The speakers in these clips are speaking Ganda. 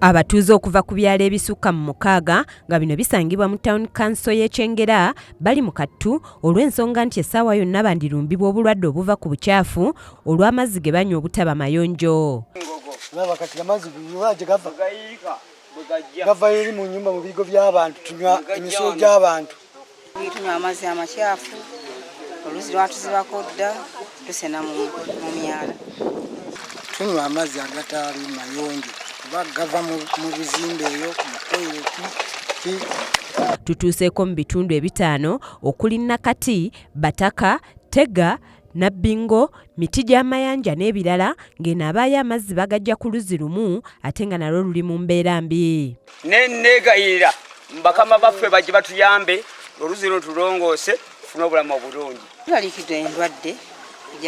Abatuuze okuva ku byalo ebisukka mu mukaaga nga bino bisangibwa mu Town Council y'e Kyengera bali mu kattu olw'ensonga nti essaawa yonna bandirumbibwa obulwadde obuva ku bukyafu olw'amazzi ge banywa obutaba mayonjo. Olaba kati amazzi gye gava gava eri mu nyumba mu bigo by'abantu tunywa emisulo gy'abantu. Tunywa amazzi amakyafu, oluzzi lwatuzibako dda, tusena mu myala. Tunywa amazzi agatali mayonjo kuba gava mu bizimbe eyo mu toyireti. Tutuuseeko mu bitundu ebitaano okuli Nakati, Bataka, Tega, Nabbingo, miti gy'amayanja n'ebirala ng'eno abaayo amazzi bagajja ku luzzi lumu ate nga nalwo luli mu mbeera mbi. Ne neegayirira bakama baffe bajje batuyambe oluzzi luno tulongoose tufune obulamu obulungi. Tulaliikidde endwadde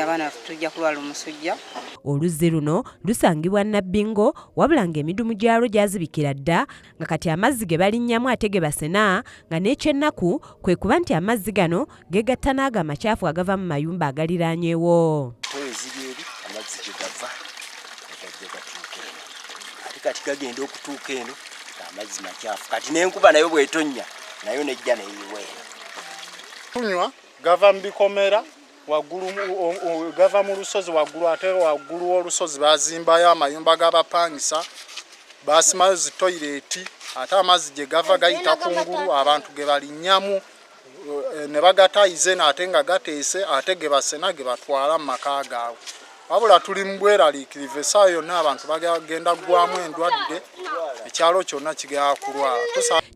abaana tujja kulwala omusujja. Oluzzi luno lusangibwa Nabbingo wabula ng'emidumu gyalwo gyazibikira dda nga kati amazzi ge balinnyamu ate ge basena nga n'ekyennaku kwe kuba nti amazzi gano gegatta n'ago amakyafu agava mu mayumba agaliraanyewo. Toyo ziri eri amazzi gye gava gajja gatuuka eno ate kati gagenda okutuuka eno amazzi makyafu kati n'enkuba nayo bw'etonnya nayo nejja neyiwa eno. Tunywa gava mu bikomera waggulu gava mu lusozi waggulu ate waggulu w'olusozi bazimbayo amayumba g'abapangisa basimayo zi toyireeti ate amazzi gye gava gayita ku ngulu abantu ge balinnyamu ne bagatayiza eno ate nga gateese ate ge basena ge batwala mu maka gaabwe. Wabula tuli mu bweraliikirivu essaawa yonna abantu bagenda ggwamu endwadde ekyalo kyonna kigenda kulwala.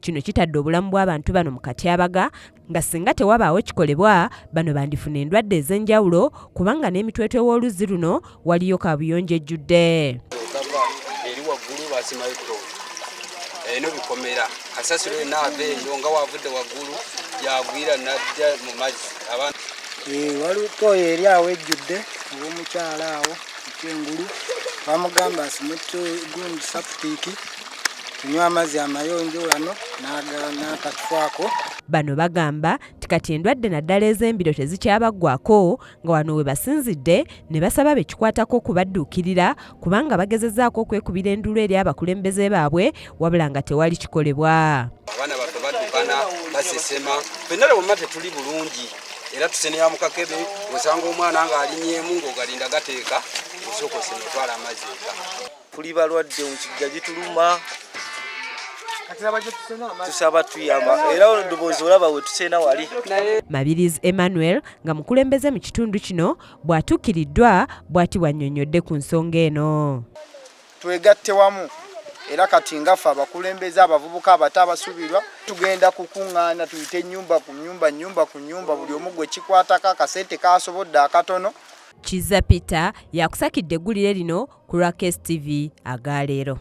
Kino kitadde obulamu bw'abantu bano mu katyabaga nga singa tewabaawo kikolebwa bano bandifuna endwadde ez'enjawulo kubanga n'emitwetwe w'oluzzi luno waliyo kaabuyonjo ejjudde. Gava eri waggulu basimayo ttooyi eno bikomera kasasiro yenna ava eyo nga wavudde waggulu yagwira najja mu mazzi. Waliwo ttooyi eri awo ejjudde ow'omukyala awo ekyengulu bamugamba asime gundi saputiiki tunywe amazzi amayonjo wano n'atatufaako. Bano bagamba nti kati endwadde naddala ez'embiro tezikyabaggwako nga wano we basinzidde ne basaba be kikwatako okubadduukirira kubanga bagezezzaako okwekubira enduulu eri abakulembeze baabwe wabula nga tewali kikolebwa. Abaana baffe baddukana basesema ffenna lwonna tetuli bulungi era tusenera mu kakebe osanga omwana ng'alinyeemu ng'ogalinda gateeka osooka osena otwala amazzi eka. Tuli balwadde omusujja gituluma tusaba tuyamba era eddoboozi olaba we tusena wali. Mabirizi Emmanuel nga mukulembeze mu kitundu kino bw'atuukiriddwa bw'ati bw'annyonnyodde ku nsonga eno. Twegatte wamu era kati nga ffe abakulembeze abavubuka abato abasuubirwa tugenda kukuŋŋaana tuyite nnyumba ku nnyumba nnyumba ku nnyumba buli omu gwe kikwatako akasente k'asobodde akatono. Kizza Peter yakusakidde eggulire lino ku lwa KSTV agaleero.